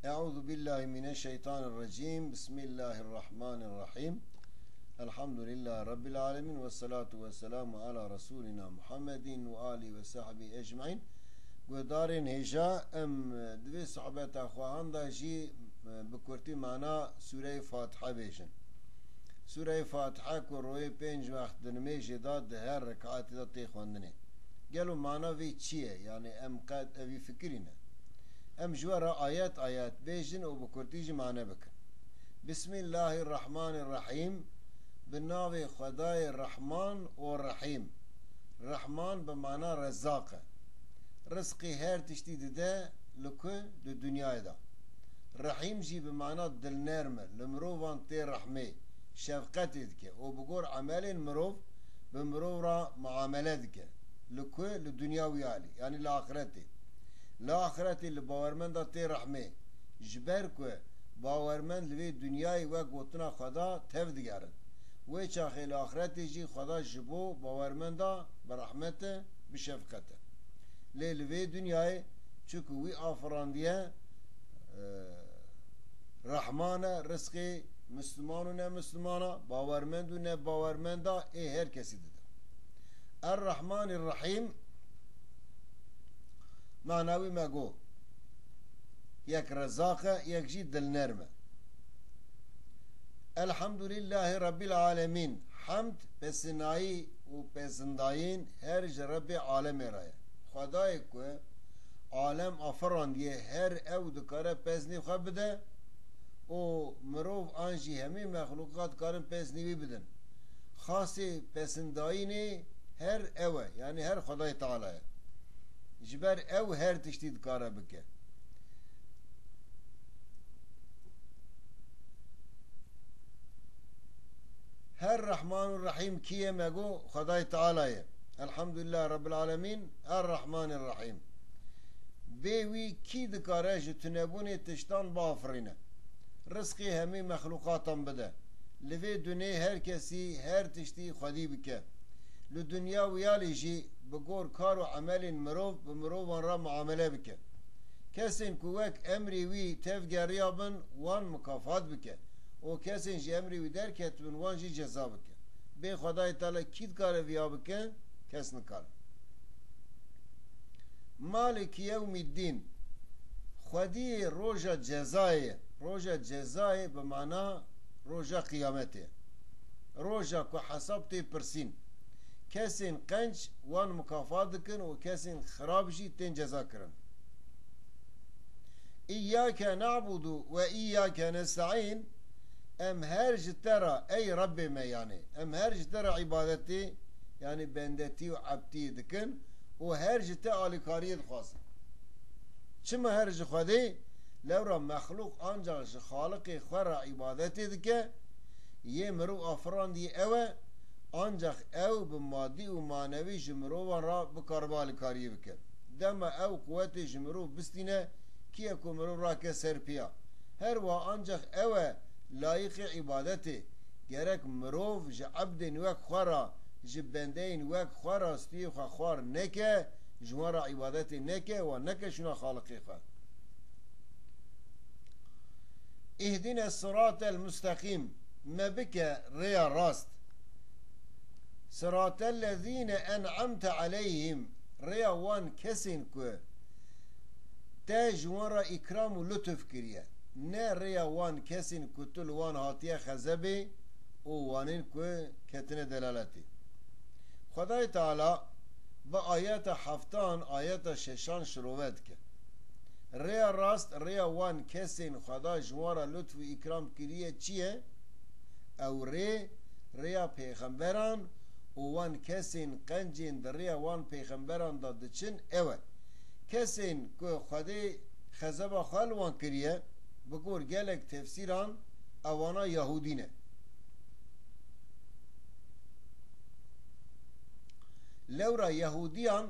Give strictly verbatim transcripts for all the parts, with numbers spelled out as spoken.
Euzu billahi mineşşeytanirracim. Bismillahirrahmanirrahim. Elhamdülillahi Rabbil alemin ve salatu ve selamu ala Resulina Muhammedin ve alihi ve sahbihi ecmain. Guhdarên hêja, em, e, di vê sohbeta xwehan de jî, e, bi kurtî mana Sûreyê Fatiha bêjin. Sûreyê Fatiha ku royê pênc wext di nimêjê de di her rekatê de tê xwendinê. Gelo mana vê çi ye? Yani em qet evî fikirîne. Em ji we re ayet ayet bêjin û bi kurtî jî mane bikin. Bismillahirrahmanirrahim. Bi navê Xwedayê Rehman û Rehîm. Rehman bi mana Rezzaq e. Rizqê her tiştî dide li ku? Li dinyayê de. Rehîm jî bi mana dilnerm e, li mirovan tê rehmê, şefqetê dike û bi gor emelên mirov bi mirov re muamele dike. Li ku? Li dinya wî alî, yanî li axiretê. Li axiretê li bawermenda tê rehmê. Ji ber ku bawermend li vê dinyayê wek gotina Xweda tev digerin. Wê çaxê li axiretê jî Xweda ji bo bawermenda bi rehmet e, bi şefqet e. Lê li vê dinyayê çunku wî afirandiye, e, Rehman e, rizqê Misliman û ne Mislimana, bawermend û ne bawermenda ê her kesî dide. Er-Rehmanir Rehîm, mana wî me got, yek Rezzaq e, yek jî dilnerm e. Elhamdulillahî Rabbil Alemîn. Hemd, pesinayî û pezindayîn her ji Rebbê alemê re ye. Xwedayê ku alem afirandiye, her ew dikare peznî xwe bide û mirov an jî hemî mexlûqat dikarin peznî wî bidin. Xasê pesindayînê her ew e, yanî her Xwedayê Teala ye. Ji ber ew her tiştî dikare bike. Her Rehman û Rehîm kî ye? Me got, Xwedayê Teala ye. Elhamdulillah Rabbil Alemîn, Er-Rehmanir Rehîm. Bê wî kî dikare ji tunebûnê tiştan biafirîne? Rizqê hemî mexlûqatan bide. Li vê dunê her kesî her tiştî xwedî bike. Li dinya wiyalî jî bi gor kar û emelên mirov bi mirovan re muamele bike. Kesên ku wek emrê wî tevgeriya bin, wan mukafat bike û kesên ji emrê wî derketibin, wan jî ceza bike. Bê Xwedayê Teala kî dikare viya bike? Kes nikare. Maliki yewmiddîn, xwediyê roja cezayê. Roja cezayê bi mana roja qiyametê. Roja ku hesab tê pirsîn. Kesên qenc wan mukafat dikin û kesên xirab jî tên ceza kirin. İyyâke na'budu ve iyyâke nesta'în. Em her ji te re, ey Rebbê me, yanî em her ji te re îbadetê, yanî bendetî û ebdî dikin û her ji te alîkariyê dixwazin. Çima her ji Xwedê? Lewra mexlûq ancax ji Xaliqê xwe re îbadetê dike, yê mirov afirandî ew e, ancax ew bi madî û manewî ji mirovan re bikaribe alîkariyê bike. Dema ew quwetê ji mirov bistîne, kî ye ku mirov rake ser piya? Her wiha ancax ew e layîqê îbadetê. Gerek mirov ji ebdên wek xwe re, ji bendeyên wek xwe re stûyê xwe xwar neke, ji wan re îbadetê neke, wan neke şûna Xaliqê xwe. Îhdine siratel musteqîm, me bike rêya rast. Siratel lezîne en'amte aleyhim, rêya wan kesên ku te ji wan re îkram û lutuf kiriye. Ne rêya wan kesên ku tu li wan hatiye xezebê û wanên ku ketine delaletê. Xwedayê Teala bi ayeta heftan, ayeta şeşan şirove dike. Rêya rast, rêya wan kesên Xweda ji wan re lutf û îkram kiriye çi ye? Ew rê, rêya pêxemberan û wan kesên qencên di rêya wan pêxemberan de diçin ew e. Kesên ku Xwedê xezeba xwe li wan kiriye, bi gor gelek tefsîran ewana Yahûdî ne. Lewra Yahûdiyan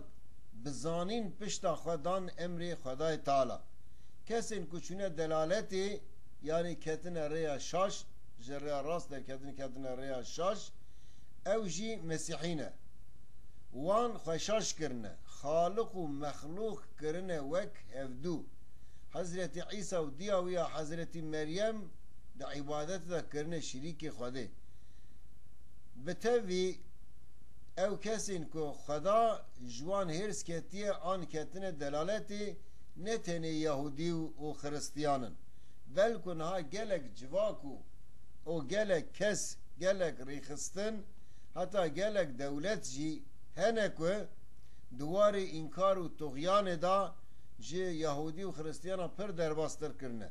bi zanîn pişta xwe dan emrê Xwedayê Teala. Kesên ku çûne delaletê, yanî ketine rêya şaş, ji rêya rast derketine ketine rêya şaş, ew jî Mesîhî ne. Wan xwe şaş kirine, Xaliq û mexlûq kirine wek hevdû. Hezretî Îsa û diya wî ya Hezretî Meryem di îbadetê de kirine şirîkê Xwedê. Bi tevî ew kesên ku Xweda ji wan hêrs ketiye an ketine delaletê, ne tenê Yahûdî û, û Xiristiyan in, belku niha gelek civak û, û gelek kes, gelek rêxistin, heta gelek dewlet jî hene ku di warê înkar û tuxyanê de ji Yahûdî û Xiristiyana pir derbastir kirine.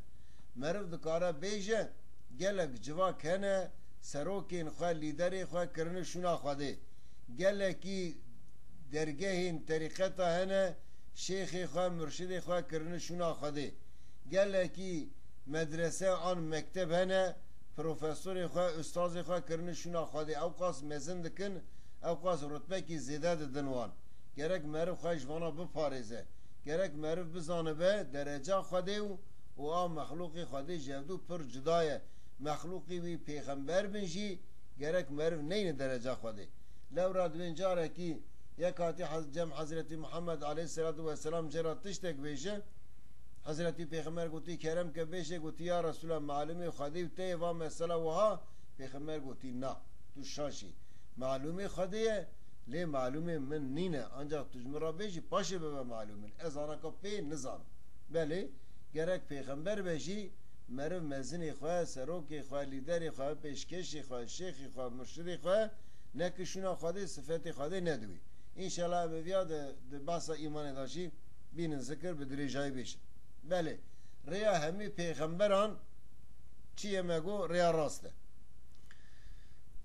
Meriv dikare bêje, gelek civak hene, serokên xwe, lîderê xwe kirine şûna Xwedê. Gelekî dergehên terîqeta hene, şêxê xwe, murşidê xwe kirine şûna Xwedê. Gelekî medrese an mekteb hene, profesorê xwe, ustazê xwe kirine şûna Xwedê. Ew qas mezin dikin, ew qas rutbekî zêde didin wan. Gerek meriv xwe ji vana biparêze. Gerek meriv bizanibe dereca Xwedê û, û a mexlûqê Xwedê ji hevdû pir cuda ye. Mexlûqî wî pêxember bin jî gerek meriv neyne dereca Xwedê. Lewra di wên carekî yek hatî Hez-, cem Hezretî Muhammed aleyhisselatu vesselam jê re tiştek bêje. Hezretî Pêxember gotî, kerem ke bêje, gotî, ya Resûla, malûmê Xwedê û te yê va mesela wiha? Pêxember gotî, na, tu şaş î. Malûmê Xwedê ye, lê malûmê min nîne, ancax tu ji min re bêjî, paşê bibe malûm min. Ez anaka pê nizanim. Belê, gerek pêxember be jî, meriv mezinê xwe, serokê xwe, lîderê xwe, pêşkêşê xwe, şêxê xwe, murşidê xwe, neke şûna Xwedê, sifetê Xwedê nediwî. Înşallah em ê viya di, di behsa îmanê de jî bînin zikir, bi dirêjayî bêjin. Belê, rêya hemî pêxemberan çi ye me got, rêya rast e.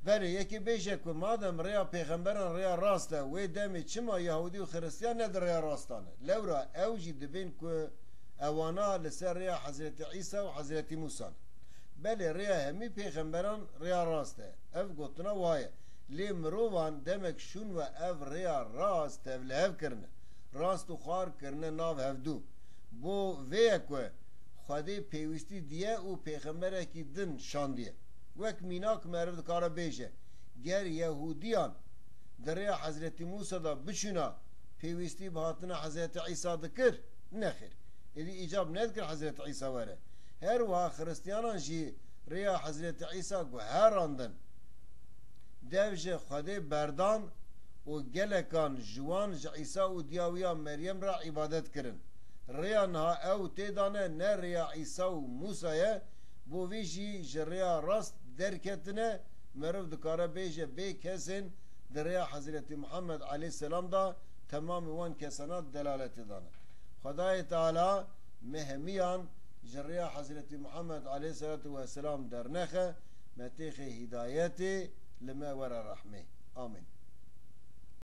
Belê, yekê bêje ku madem rêya pêxemberan rêya rast e, wê demê çima Yahûdî û Xiristiyan ne di rêya rast de ne? Lewra ew jî dibên ku ewana li ser rêya Hezretî Îsa û Hezretî Mûsa ne. Belê, rêya hemî pêxemberan rêya rast e. Ev gotina wa ye. Lê mirovan demek şûn we ev rêya rast tevlihev kirine. Rast û xar kirine nav hevdû. Bo vê ye ku Xwedê pêwîstî diye û pêxemberekî din şandiye. Wek mînak meriv dikare bêje, ger Yehûdiyan di rêya Hezretî Mûsa de biçûna, pêwîstî bi hatina Hezretî Îsa dikir? Nexêr. Êdî îcab nedikir Hezretî Îsa were. Her wiha Xiristiyanan jî rêya Hezretî Îsa guherandin. Dev ji Xwedê berdan û gelekan ji wan ji Îsa û diya wî ya Meryem re îbadet kirin. Rêya niha ew tê de ne, ne rêya Îsa û Mûsa ye, bo vî jî ji rêya rast derketine, meriv dikare bêje bê kesên di rêya Hezretî Muhammed aleyhisselam de temamê wan kesana delaletê de ne. Xwedayê Teala me hemiyan ji rêya Hezretî Muhammed aleyhisselatu vesselam dernexe, me têxê hîdayetê, li me were rehmê. Amîn.